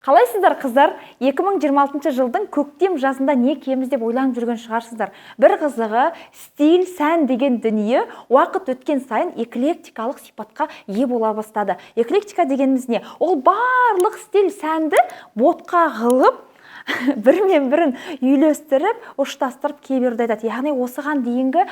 Қалайсыздар, қыздар? 2026 жылдың көктем жазында не киеміз деп ойланып жүрген шығарсыздар. Бір қызығы, стиль, сән деген дүние уақыт өткен сайын эклектикалық сипатқа ие бола бастады. Эклектика дегеніміз не? Ол барлық стиль, сәнді ботқа қылып, бірімен бірін үйлестіріп, ұштастырып кие беруді айтады. Яғни осыған дейінгі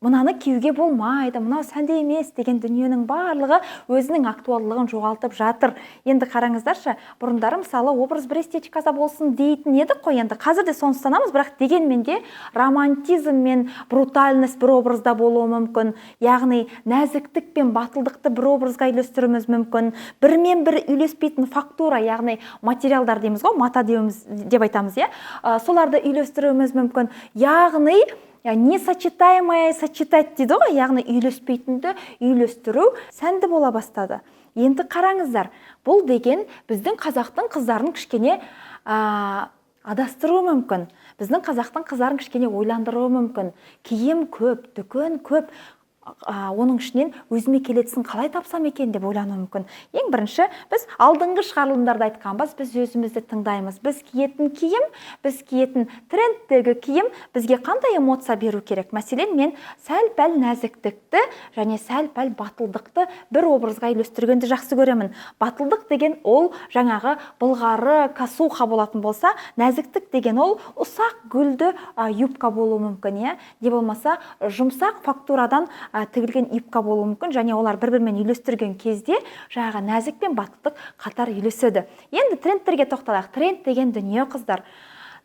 мынаны киюге болмайды, мынау сәнді емес деген дүниенің барлығы өзінің актуалдылығын жоғалтып жатыр. Енді қараңыздаршы, бұрындары, мысалы, образ бір эстетикасы болсын дейтін едік қой. Енді қазір де соны ұстанамыз, бірақ дегенмен де романтизм мен брутальность бір образда болуы мүмкін, яғни нәзіктік пен батылдықты бір образға үйлестіруіміз мүмкін. Бірімен бірі үйлеспейтін фактура, яғни материалдар дейміз ғой, мата деуіміз, деп айтамыз, иә, соларды үйлестіруіміз мүмкін. Яғни несочетаемое сочетать дейді ғой, яғни үйлеспейтінді үйлестіру сәнді бола бастады. Енді қараңыздар, бұл деген біздің қазақтың қыздарын кішкене адастыруы мүмкін, біздің қазақтың қыздарын кішкене ойландыруы мүмкін. Киім көп, дүкен көп, оның ішінен өзіме келетісін қалай тапсам екен деп ойлануы мүмкін. Ең бірінші, біз алдыңғы шығарылымдарда айтқанбыз, біз өзімізді тыңдаймыз. Біз киетін киім, біз киетін трендтегі киім бізге қандай эмоция беру керек? Мәселен, мен сәл пәл нәзіктікті және сәл пәл батылдықты бір образға үйлестіргенді жақсы көремін. Батылдық деген ол жаңағы былғары косуха болатын болса, нәзіктік деген ол ұсақ гүлді юбка болуы мүмкін, иә, не болмаса жұмсақ фактурадан тігілген юбка болуы мүмкін. Және олар бір бірімен үйлестірген кезде жаңағы нәзік пен батылдық қатар үйлеседі. Енді трендтерге тоқталайық. Тренд деген дүние, қыздар,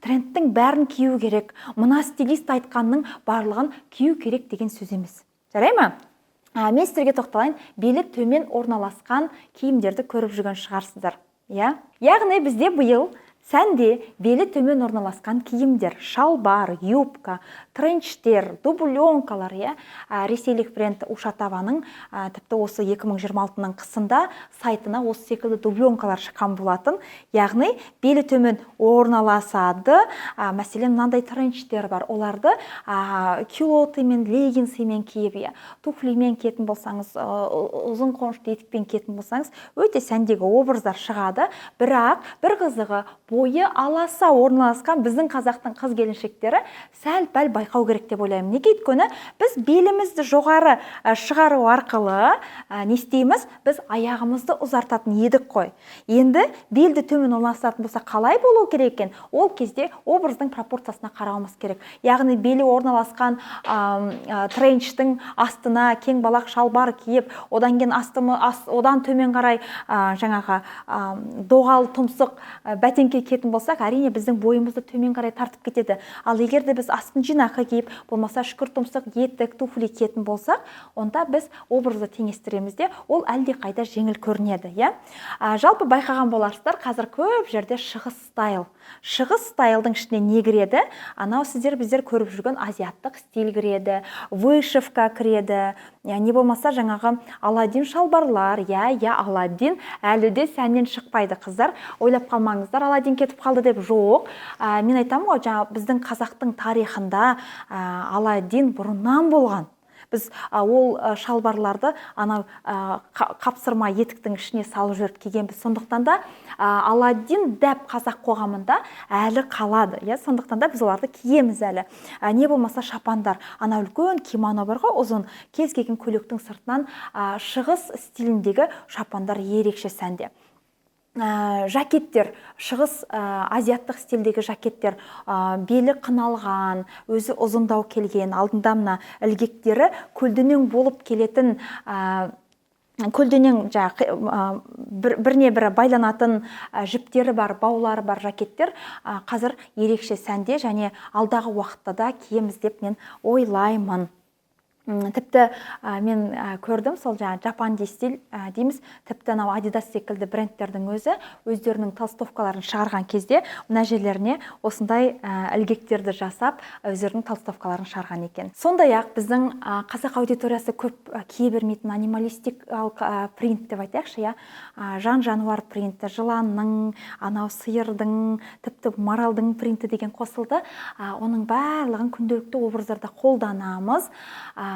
трендтің бәрін кию керек, мына стилист айтқанның барлығын кию керек деген сөз емес, жарай ма? Мен сіздерге тоқталайын. Белі төмен орналасқан киімдерді көріп жүрген шығарсыздар, иә. Яғни бізде биыл сәнде белі төмен орналасқан киімдер: шалбар, юбка, тренчтер, дубленкалар, иә. Ресейлік бренд Ушатаваның тіпті осы 2026-ның қысында сайтына осы секілді дубленкалар шыққан болатын, яғни белі төмен орналасады. Мәселен, мынандай тренчтер бар, оларды кюлотымен, леггинсымен киіп, иә, туфлимен киетін болсаңыз, ұзын қонышты етікпен киетін болсаңыз, өте сәндегі образдар шығады. Бірақ бір қызығы, бойы аласа орналасқан біздің қазақтың қыз келіншектері сәл пәл байқау керек деп ойлаймын. Неге? Өйткені біз белімізді жоғары шығару арқылы не істейміз? Біз аяғымызды ұзартатын едік қой. Енді белді төмен орналастыратын болса, қалай болу керек екен? Ол кезде образдың пропорциясына қарауымыз керек. Яғни белі орналасқан тренчтің астына кең балақ шалбар киіп, одан кейін одан төмен қарай жаңағы доғал тұмсық бәтеңке киетін болсақ, әрине, біздің бойымызды төмен қарай тартып кетеді. Ал егер де біз астын жинақы киіп, болмаса үшкір тұмсық етік, туфли киетін болсақ, онда біз образды теңестіреміз де, ол әлдеқайда жеңіл көрінеді, иә. Жалпы байқаған боларсыздар, қазір көп жерде шығыс стайл. Шығыс стайлдың ішіне не кіреді? Анау сіздер, біздер көріп жүрген азиаттық стиль кіреді, вышивка кіреді, не болмаса жаңағы Аладдин шалбарлар. Иә, Аладдин әлі де сәннен шықпайды, қыздар. Ойлап қалмаңыздар, Аладдин кетіп қалды деп. Жоқ, мен айтамын ғой, жаңа біздің қазақтың тарихында Аладдин бұрыннан болған. Біз ол шалбарларды анау қапсырма етіктің ішіне салып жіберіп кигенбіз. Сондықтан да Аладдин дәп қазақ қоғамында әлі қалады, иә. Сондықтан да біз оларды киеміз әлі. Не болмаса шапандар, анау үлкен кимоно бар ғой, ұзын, кез келген көйлектің сыртынан шығыс стиліндегі шапандар ерекше сәнде. Жакеттер, шығыс азиаттық стильдегі жакеттер, белі қыналған, өзі ұзындау келген, алдында мына ілгектері көлденең болып келетін, көлденең жаңағы біріне бірі байланатын жіптері бар, баулары бар жакеттер қазір ерекше сәнде және алдағы уақытта да киеміз деп мен ойлаймын. Тіпті мен көрдім, сол жаңағы жапанди стиль дейміз, тіпті анау Адидас секілді брендтердің өзі өздерінің толстовкаларын шығарған кезде мына жерлеріне осындай ілгектерді жасап, өздерінің толстовкаларын шығарған екен. Сондай ақ біздің қазақ аудиториясы көп кие бермейтін анималистикалық принт деп айтайықшы, иә, жан жануар принті, жыланның, анау сиырдың, тіпті маралдың принті деген қосылды. Оның барлығын күнделікті образдарда қолданамыз.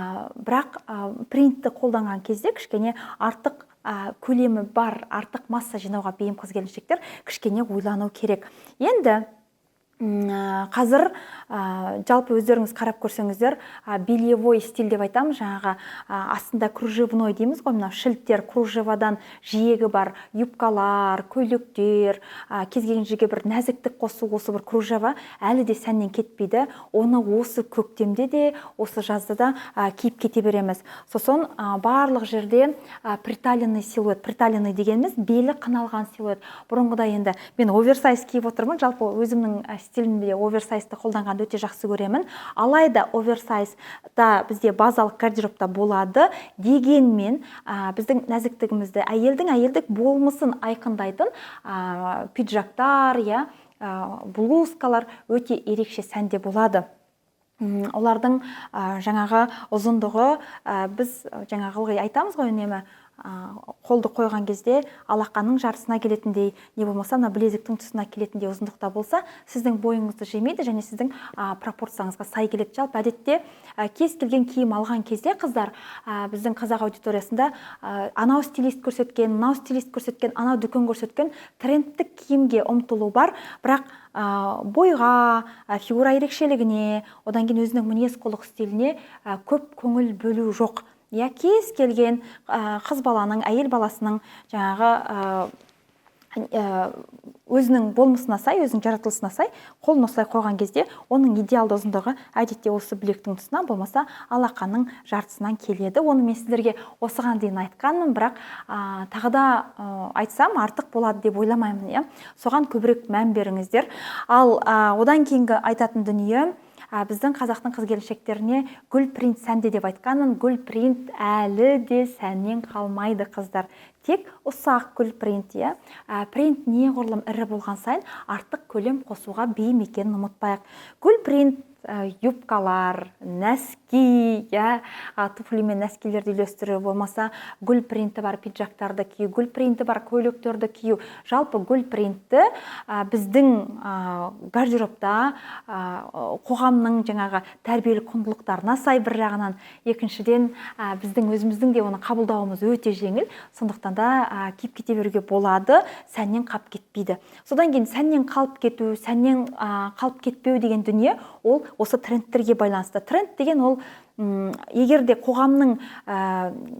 Бірақ принтті қолданған кезде кішкене артық көлемі бар, артық масса жинауға бейім қыз келіншектер кішкене ойлану керек. Енді қазір жалпы өздеріңіз қарап көрсеңіздер, бельевой стиль деп айтамыз, жаңағы астында кружевной дейміз ғой, мынау шілтер, кружевадан жиегі бар юбкалар, көйлектер, кез келген жерге бір нәзіктік қосу, осы бір кружева әлі де сәннен кетпейді. Оны осы көктемде де, осы жазда да киіп кете береміз. Сосын барлық жерде приталенный силуэт. Приталенный дегеніміз белі қыналған силуэт. Бұрынғыдай енді мен оверсайз киіп отырмын, жалпы өзімнің стилімде оверсайзды қолданғанды өте жақсы көремін. Алайда оверсайз да бізде базалық гардеробта болады. Дегенмен біздің нәзіктігімізді, әйелдің әйелдік болмысын айқындайтын пиджактар, иә, блузкалар өте ерекше сәнде болады. Олардың жаңағы ұзындығы, біз жаңағы ылғи айтамыз ғой үнемі, қолды қойған кезде алақанның жартысына келетіндей, не болмаса мына білезіктің тұсына келетіндей ұзындықта болса, сіздің бойыңызды жемейді және сіздің пропорцияңызға сай келеді. Жалпы әдетте кез келген киім алған кезде қыздар, біздің қазақ аудиториясында анау стилист көрсеткен, мынау стилист көрсеткен, анау дүкен көрсеткен трендтік киімге ұмтылу бар, бірақ бойға, фигура ерекшелігіне, одан кейін өзінің мінез құлық стиліне көп көңіл бөлу жоқ. Я кез келген қыз баланың, әйел баласының жаңағы өзінің болмысына сай, өзінің жаратылысына сай қолын осылай қойған кезде оның идеалды ұзындығы әдетте осы білектің тұсынан, болмаса алақанның жартысынан келеді. Оны мен сіздерге осыған дейін айтқанмын, бірақ тағы да айтсам артық болады деп ойламаймын, иә. Соған көбірек мән беріңіздер. Ал одан кейінгі айтатын дүние, біздің қазақтың қыз келіншектеріне гүл принт сәнде деп айтқанмын. Гүл принт әлі де сәннен қалмайды, қыздар. Тек ұсақ гүл принт, иә. Принт неғұрлым ірі болған сайын артық көлем қосуға бейім екенін ұмытпайық. Гүл принт юбкалар, нәски, иә, туфли мен нәскилерді үйлестіру, болмаса гүл принті бар пиджактарды кию, гүл принті бар көйлектерді кию. Жалпы гүл принтті біздің гардеробта қоғамның жаңағы тәрбиелік құндылықтарына сай бір жағынан, екіншіден біздің өзіміздің де оны қабылдауымыз өте жеңіл, сондықтан да киіп кете беруге болады, сәннен қалып кетпейді. Содан кейін сәннен қалып кету, сәннен қалып кетпеу деген дүние ол осы трендтерге байланысты. Тренд деген ол егер де қоғамның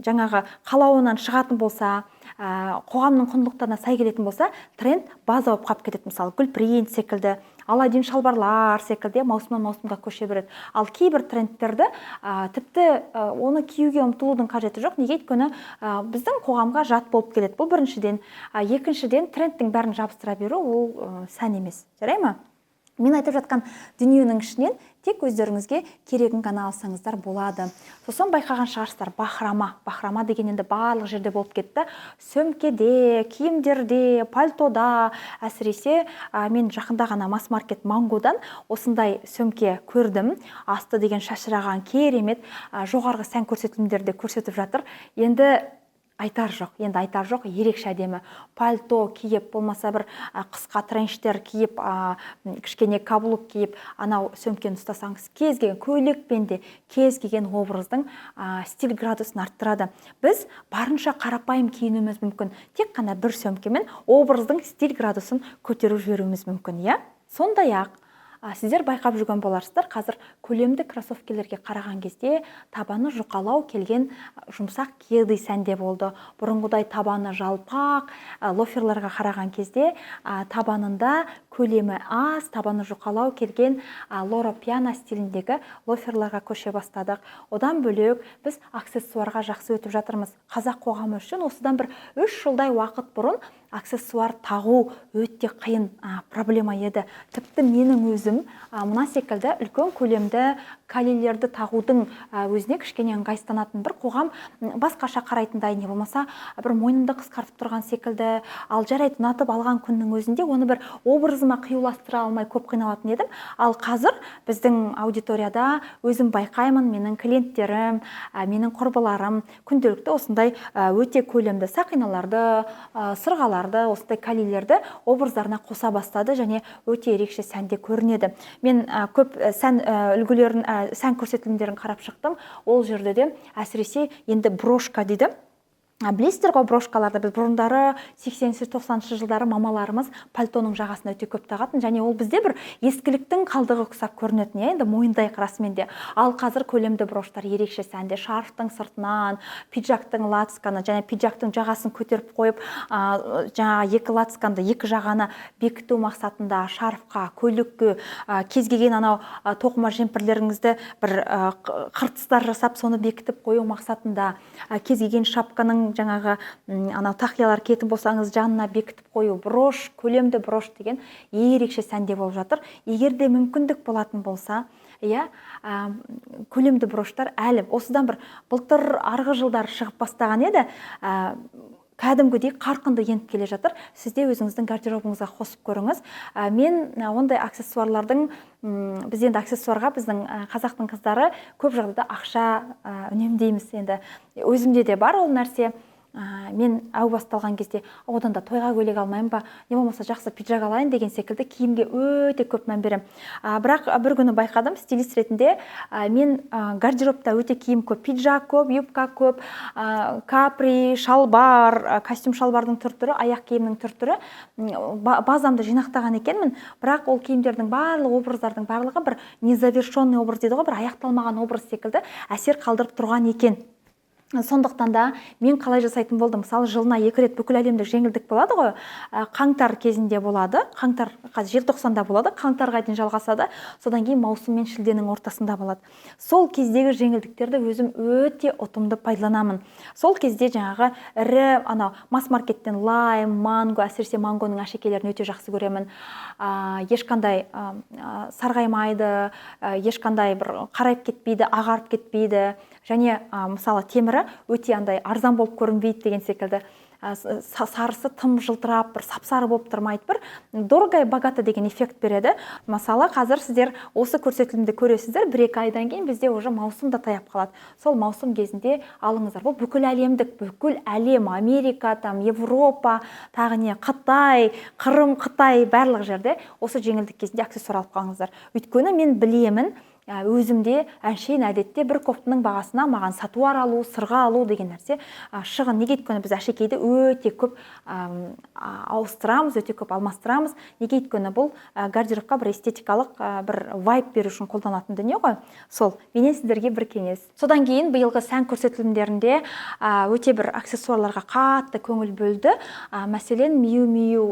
жаңағы қалауынан шығатын болса, қоғамның құндылықтарына сай келетін болса, тренд база болып қалып кетеді. Мысалы, гүл принт секілді, Аладдин шалбарлар секілді маусымнан маусымға көше береді. Ал кейбір трендтерді тіпті оны киюге ұмтылудың қажеті жоқ. Неге? Өйткені біздің қоғамға жат болып келеді. Бұл біріншіден. Екіншіден, трендтің бәрін жабыстыра беру ол сән емес. Жарай ма? Мен айтып жатқан дүниенің ішінен тек өздеріңізге керегін ғана алсаңыздар болады. Сосын байқаған шығарсыздар, бахрама. Бахрама деген енді барлық жерде болып кетті. Сөмкеде, киімдерде, пальтода, әсіресе мен жақында ғана масс-маркет Мангодан осындай сөмке көрдім. Асты деген шашыраған керемет, жоғарғы сән көрсетілімдерде көрсетіп жатыр. Енді айтар жоқ, енді айтар жоқ, ерекше әдемі пальто киіп, болмаса бір қысқа тренчтер киіп, кішкене каблук киіп, анау сөмкені ұстасаңыз, кез келген көйлекпен де кез келген образдың стиль градусын арттырады. Біз барынша қарапайым киінуіміз мүмкін, тек қана бір сөмкемен образдың стиль градусын көтеріп жіберуіміз мүмкін, иә? Сондай-ақ сіздер байқап жүрген боларсыздар, қазір көлемді кроссовкелерге қараған кезде табаны жұқалау келген жұмсақ кеды сәнде болды. Бұрынғыдай табаны жалпақ лоферларға қараған кезде табанында көлемі аз, табаны жұқалау келген Лоро Пиана стиліндегі лоферларға көше бастадық. Одан бөлек біз аксессуарға жақсы өтіп жатырмыз. Қазақ қоғамы үшін осыдан бір 3 жылдай уақыт бұрын аксессуар тағу өте қиын проблема еді. Тіпті менің өзім мына секілді үлкен көлемді калилерді тағудың өзіне кішкене ыңғайсызданатын, бір қоғам басқаша қарайтындай, не болмаса бір мойнымды қысқартып тұрған секілді. Ал жарайды, ұнатып алған күннің өзінде оны бір образыма қиюластыра алмай көп қиналатын едім. Ал қазір біздің аудиторияда өзім байқаймын, менің клиенттерім, менің құрбыларым күнделікті осындай өте көлемді сақиналарды, сырғаларды, осындай калилерді образдарына қоса бастады және өте ерекше сәнде көрінеді. Мен көп сән үлгілерін, сән көрсетілімдерін қарап шықтым. Ол жерде де әсіресе енді брошка дейді. Білесіздер ғой, брошкаларды біз бұрындары 80-90 жылдары мамаларымыз пальтоның жағасына өте көп тағатын, және ол бізде бір ескіліктің қалдығы ұқсап көрінетін, иә, енді мойындайық расымен де. Ал қазір көлемді броштар ерекше сәнде, шарфтың сыртынан, пиджактың лацканы және пиджактың жағасын көтеріп қойып, жаңағы екі лацканды, екі жағаны бекіту мақсатында шарфқа, көйлекке, кез келген анау тоқыма жемпірлеріңізді бір қыртыстар жасап, соны бекітіп қою мақсатында, кез келген шапканың жаңағы анау тақиялар киетін болсаңыз, жанына бекітіп қою, брош, көлемді брош деген ерекше сәнде болып жатыр. Егер де мүмкіндік болатын болса, иә, көлемді броштар әлі осыдан бір былтыр арғы жылдар шығып бастаған еді, кәдімгідей қарқынды еніп келе жатыр. Сіз де өзіңіздің гардеробыңызға қосып көріңіз. Мен ондай аксессуарлардың, біз енді аксессуарға біздің қазақтың қыздары көп жағдайда ақша үнемдейміз. Енді өзімде де бар ол нәрсе. Мен әу басталған кезде одан да тойға көйлек алмаймын ба, не болмаса жақсы пиджак алайын деген секілді киімге өте көп мән беремін. Бірақ бір күні байқадым, стилист ретінде, мен гардеробта өте киім көп, пиджак көп, юбка көп, капри, шалбар, костюм шалбардың түр-түрі, аяқ киімнің түр-түрі, базамды жинақтаған екенмін. Бірақ ол киімдердің барлығы, образдардың барлығы бір незавершенный образ дейді ғой, бір аяқталмаған образ секілді әсер қалдырып тұрған екен. Сондықтан да мен қалай жасайтын болдым? Мысалы, жылына 2 рет бүкіл әлемдік жеңілдік болады ғой, қаңтар кезінде болады, қаңтар, қазір желтоқсанда болады, қаңтарға дейін жалғасады, содан кейін маусым мен шілденің ортасында болады. Сол кездегі жеңілдіктерді өзім өте ұтымды пайдаланамын. Сол кезде жаңағы ірі анау масс-маркеттен лайм, манго, әсіресе мангоның әшекейлерін өте жақсы көремін. Ешқандай сарғаймайды, ешқандай бір қарайып кетпейді, ағарып кетпейді. Және, мысалы, темірі өте андай арзан болып көрінбейді деген секілді. Сарысы тым жылтырап, бір сап-сары болып тұрмайды, бір дорого и богато деген эффект береді. Мысалы, қазір сіздер осы көрсетілімді көресіздер, бір-екі айдан кейін бізде уже маусым да таяп қалады. Сол маусым кезінде алыңыздар. Бұл бүкіл әлемдік, бүкіл әлем, Америка, там, Европа, тағы не, Қытай, Қырым, Қытай, барлық жерде осы жеңілдік кезінде аксессуар алып қалыңыздар. Өйткені мен білемін, өзімде әншейін әдетте бір кофтының бағасына маған сатуар алу, сырға алу деген нәрсе, шығын. Неге? Өйткені біз әшекейді өте көп, ауыстырамыз, өте көп алмастырамыз. Неге? Өйткені бұл, гардеробқа бір эстетикалық, бір вайб беру үшін қолданылатын дүние ғой. Сол, менен сіздерге бір кеңес. Содан кейін биылғы сән көрсетілімдерінде, өте бір аксессуарларға қатты көңіл бөлді. Мәселен, Miu Miu,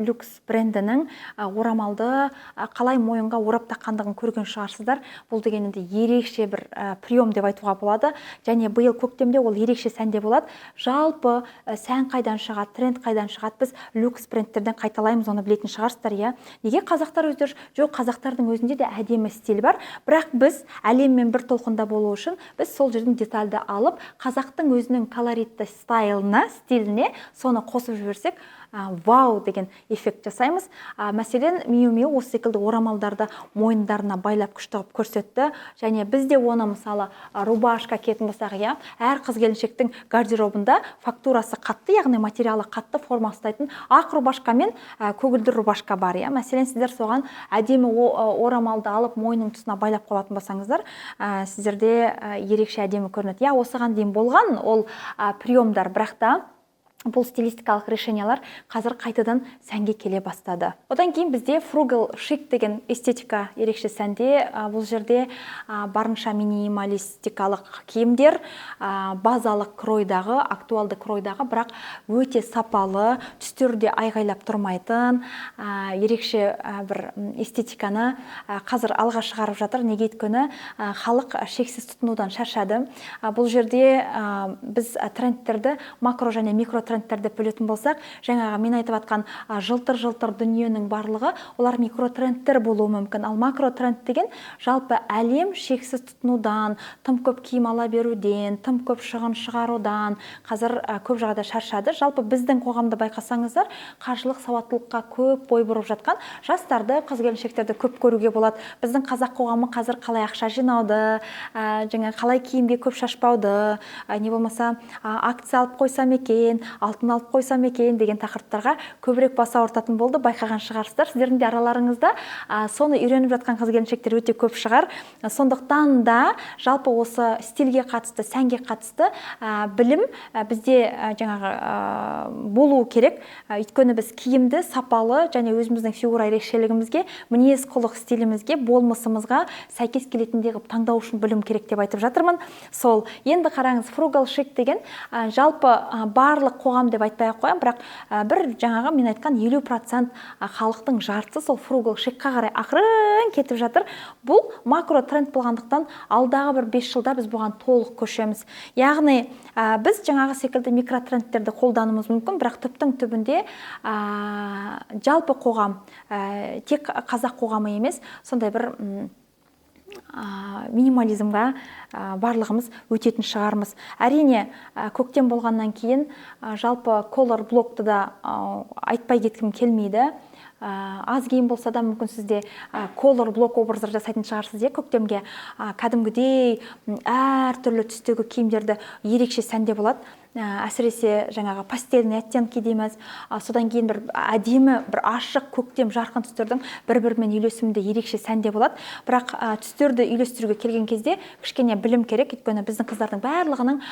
люкс брендінің, орамалды, қалай мойынға орап таққандығын көрген шығарсыздар. Бұл деген енді ерекше бір, прием деп айтуға болады. Және биыл көктемде ол ерекше сәнде болады. Жалпы, сән қайдан шығады, тренд қайдан шығады, біз люкс брендтерден қайталаймыз, оны білетін шығарсыздар, иә. Неге қазақтар өздері? Жоқ, қазақтардың өзінде де әдемі стиль бар, бірақ біз әлеммен бір толқында болу үшін біз сол жерден детальді алып, қазақтың өзінің колоритті стайлына, стиліне соны қосып жіберсек, вау деген эффект жасаймыз. Мәселен, Miu Miu осы секілді орамалдарды мойындарына байлап күшті қылып көрсетті. Және біз де оны, мысалы, рубашка киетін болсақ, иә, әр қыз келіншектің гардеробында фактурасы қатты, яғни материалы қатты, форма ұстайтын ақ рубашка мен, көгілдір рубашка бар, иә. Мәселен, сіздер соған әдемі орамалды алып мойнының тұсына байлап қоятын болсаңыздар, сіздерде, ерекше әдемі көрінеді. Иә, осыған дейін болған ол, приемдар, бірақ та бұл стилистикалық решениялар қазір қайтадан сәнге келе бастады. Одан кейін бізде frugal chic деген эстетика ерекше сәнде. Бұл жерде, барынша минималистикалық киімдер, базалық кройдағы, актуалды кройдағы, бірақ өте сапалы, түстері де айғайлап тұрмайтын, ерекше, бір эстетиканы, қазір алға шығарып жатыр. Неге? Өйткені, халық шексіз тұтынудан шаршады. Бұл жерде, біз трендтерді макро және микро трендтер деп бөлетін болсақ, жаңағы мен айтып жатқан, жылтыр-жылтыр дүниенің барлығы олар микротрендтер болуы мүмкін. Ал макротренд деген жалпы әлем шексіз тұтынудан, тым көп киім ала беруден, тым көп шығын шығарудан қазір, көп жағдайда шаршады. Жалпы біздің қоғамда байқасаңыздар, қаржылық сауаттылыққа көп бой бұрып жатқан жастарды, қыз келіншектерді көп көруге болады. Біздің қазақ қоғамы қазір қалай ақша жинауды, жаңа қалай киімге көп шашпауды, не болмаса, акция алып қойсам екен, алтын алып қойсам екен деген тақырыптарға көбірек бас ауыртатын болды, байқаған шығарсыздар. Сіздердің де араларыңызда соны үйреніп жатқан қыз келіншектер өте көп шығар. Сондықтан да жалпы осы стильге қатысты, сәнге қатысты білім бізде жаңағы болуы керек. Өйткені біз киімді сапалы және өзіміздің фигура ерекшелігімізге, мінез құлық стилімізге, болмысымызға сәйкес келетіндей қылып таңдау үшін білім керек деп айтып жатырмын. Сол, енді қараңыз, frugal chic деген жалпы барлық қоғам деп айтпай ақ қоямын, бірақ бір жаңағы мен айтқан 50% халықтың жартысы сол frugal chic қа қарай ақырын кетіп жатыр. Бұл макро тренд болғандықтан, алдағы бір 5 жылда біз бұған толық көшеміз. Яғни біз жаңағы секілді микротрендтерді қолдануымыз мүмкін, бірақ түптің түбінде жалпы қоғам, тек қазақ қоғамы емес, сондай бір минимализмға барлығымыз өтетін шығармыз. Әрине, көктем болғаннан кейін жалпы color block ты да айтпай кеткім келмейді. Аз киім болса да, мүмкін, сізде color block образдар жасайтын шығарсыз, иә, көктемге. Кәдімгідей әртүрлі түстегі киімдерді ерекше сәнде болады. Әсіресе жаңағы пастельный оттенки дейміз. Содан кейін бір әдемі, бір ашық көктем жарқын түстердің бір бірімен үйлесімінде ерекше сәнде болады. Бірақ түстерді үйлестіруге келген кезде кішкене білім керек, өйткені біздің қыздардың барлығының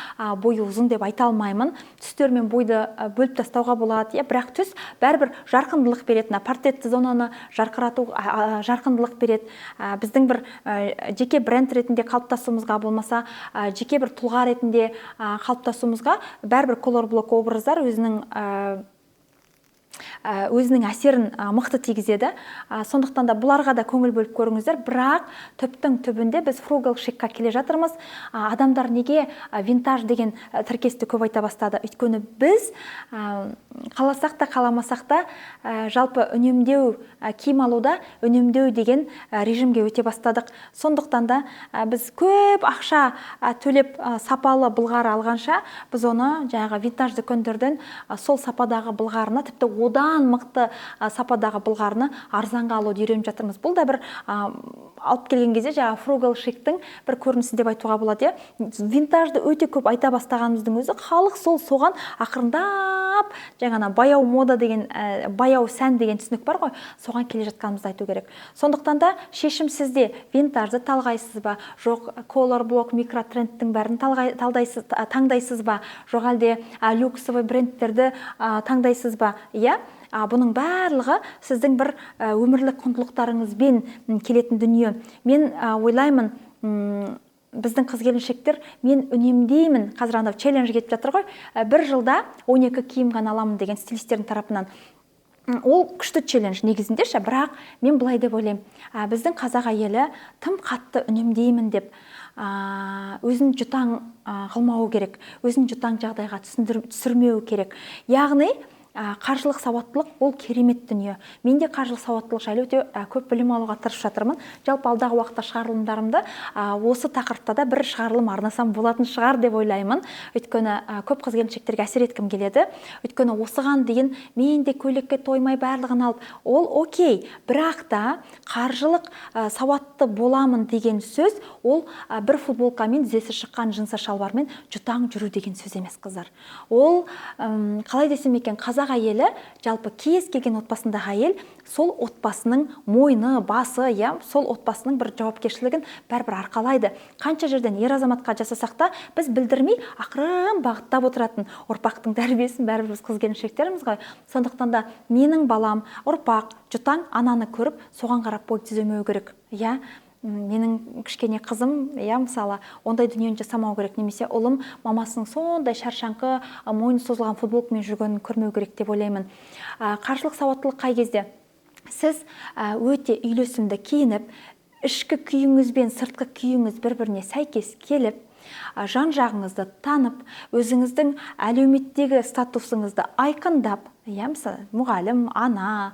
бойы ұзын деп айта алмаймын. Түстер мен бойды бөліп тастауға болады, иә, бірақ түс бәрібір жарқындылық береді, мына портретті зонаны жарқырату, жарқындылық береді. Біздің бір жеке бренд ретінде қалыптасуымызға, болмаса жеке бір тұлға ретінде қалыптасуымызға бәрібір color block образдар өзінің әсерін мықты тигізеді. Сондықтан да бұларға да көңіл бөліп көріңіздер. Бірақ түптің түбінде біз frugal chic қа келе жатырмыз. Адамдар неге винтаж деген тіркесті көп айта бастады? Өйткені біз қаласақ та, қаламасақ та, жалпы үнемдеу, киім алуда үнемдеу деген режимге өте бастадық. Сондықтан да біз көп ақша төлеп сапалы былғары алғанша, біз оны жаңағы винтаж дүкендерден сол сападағы былғарыны, тіпті одан мықты сападағы былғарыны арзанға алуды үйреніп жатырмыз. Бұл да бір алып келген кезде жаңағы frugal chic тің бір көрінісі деп айтуға болады, иә. Винтажды өте көп айта бастағанымыздың өзі, халық сол соған ақырындап, жаңа баяу мода деген, баяу сән деген түсінік бар ғой, соған келе жатқанымызды айту керек. Сондықтан да шешім сізде: винтажды талғайсыз ба, жоқ color block, микротрендтің бәрін талдайсыз, таңдайсыз ба, жоқ әлде люксовый брендтерді таңдайсыз ба, иә? Бұның барлығы сіздің бір өмірлік құндылықтарыңызбен келетін дүние. Мен ойлаймын, біздің қыз келіншектер мен үнемдеймін, қазір анау челлендж кетіп жатыр ғой, бір жылда 12 киім ғана аламын деген стилистердің тарапынан. Ол күшті челлендж негізінде ше, бірақ мен былай деп ойлаймын: біздің қазақ әйелі тым қатты үнемдеймін деп өзін жұтаң қылмауы керек, өзін жұтаң жағдайға түсірмеуі керек. Яғни қаржылық сауаттылық ол керемет дүние. Мен де қаржылық сауаттылық жайлы өте көп білім алуға тырысып жатырмын. Жалпы алдағы уақытта шығарылымдарымды осы тақырыпта да бір шығарылым арнасам болатын шығар деп ойлаймын, өйткені көп қыз келіншектерге әсер еткім келеді. Өйткені осыған дейін мен де көйлекке тоймай барлығын алып, ол окей, бірақ та қаржылық сауатты боламын деген сөз ол бір футболкамен, тізесі шыққан джинсы шалбармен жұтаң жүру деген сөз емес, қыздар. Ол қалай десем екен, қазақ әйелі, жалпы кез келген отбасындағы әйел сол отбасының мойны, басы, иә, сол отбасының бір жауапкершілігін бәрібір арқалайды. Қанша жерден ер азаматқа жасасақ та, біз білдірмей ақырын бағыттап отыратын ұрпақтың тәрбиесін бәрібір біз, қыз келіншектерміз ғой. Сондықтан да менің балам, ұрпақ жұтаң ананы көріп, соған қарап бой түземеу керек, иә. Менің кішкене қызым, иә, мысалы, ондай дүниені жасамау керек немесе ұлым мамасының сондай шаршаңқы, мойны созылған футболкамен жүргенін көрмеу керек деп ойлаймын. Қаржылық сауаттылық қай кезде? Сіз өте үйлесімді киініп, ішкі күйіңіз бен сыртқы күйіңіз бір біріне сәйкес келіп, жан жағыңызды танып, өзіңіздің әлеуметтегі статусыңызды айқындап, иә, мысалы, мұғалім, ана,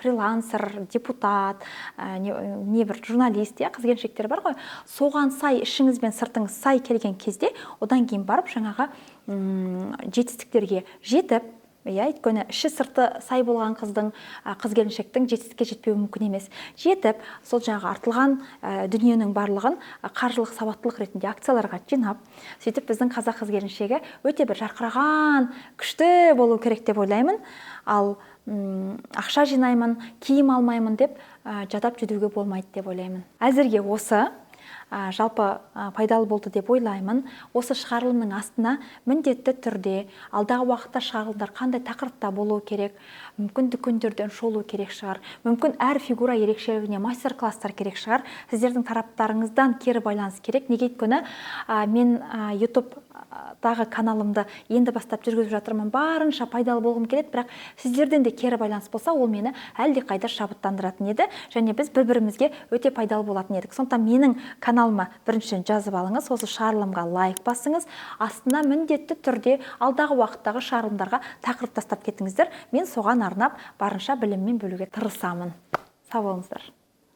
фрилансер, депутат, не бір журналист, иә, қыз келіншектер бар ғой, соған сай ішіңіз бен сыртыңыз сай келген кезде, одан кейін барып жаңағы жетістіктерге жетіп Иә, өйткені іші сырты сай болған қыздың, қыз келіншектің жетістікке жетпеуі мүмкін емес. Жетіп, сол жаңағы артылған дүниенің барлығын қаржылық сауаттылық ретінде акцияларға жинап, сөйтіп біздің қазақ қыз келіншегі өте бір жарқыраған, күшті болу керек деп ойлаймын. Ал ақша жинаймын, киім алмаймын деп жадап жүдеуге болмайды деп ойлаймын. Әзірге осы жалпы пайдалы болды деп ойлаймын. Осы шығарылымның астына міндетті түрде алдағы уақытта шығарылымдар қандай тақырыпта болуы керек, мүмкін дүкендерден шолу керек шығар, мүмкін әр фигура ерекшелігіне мастер-класстар керек шығар. Сіздердің тараптарыңыздан кері байланыс керек. Неге? Өйткені мен YouTube-тағы каналымды енді бастап жүргізіп жатырмын, барынша пайдалы болғым келеді, бірақ сіздерден де кері байланыс болса, ол мені әлдеқайда шабыттандыратын еді және біз бір-бірімізге өте пайдалы болатын едік. Сондықтан менің каналыма біріншіден жазып алыңыз, осы шығарылымға лайк басыңыз, астына міндетті түрде алдағы уақыттағы шығарылымдарға тақырып тастап кетіңіздер. Мен соған арнап барынша біліммен бөлуге тырысамын. Сау болыңыздар.